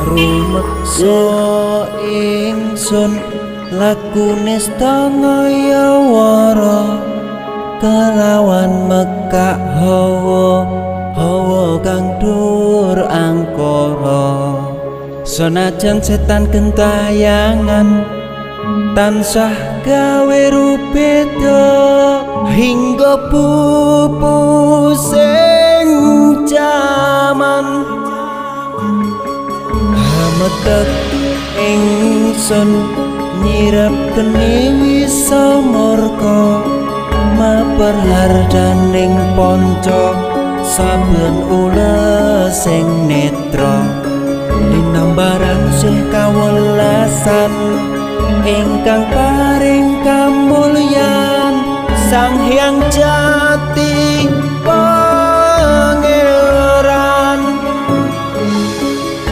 Rumeksa ingsun lakune setengah wara kelawan mekak hawa hawa kang dhuwur angkara. Senajan setan gentayangan tansah gawe rubeda hingga pupus ing jaman. Hametek ingsun nyirep geni wisa murka maper hardaning ponco saben ules sing netra linambaran sih kawelasan ingkang paring kamulyan Sang Hyang Jati.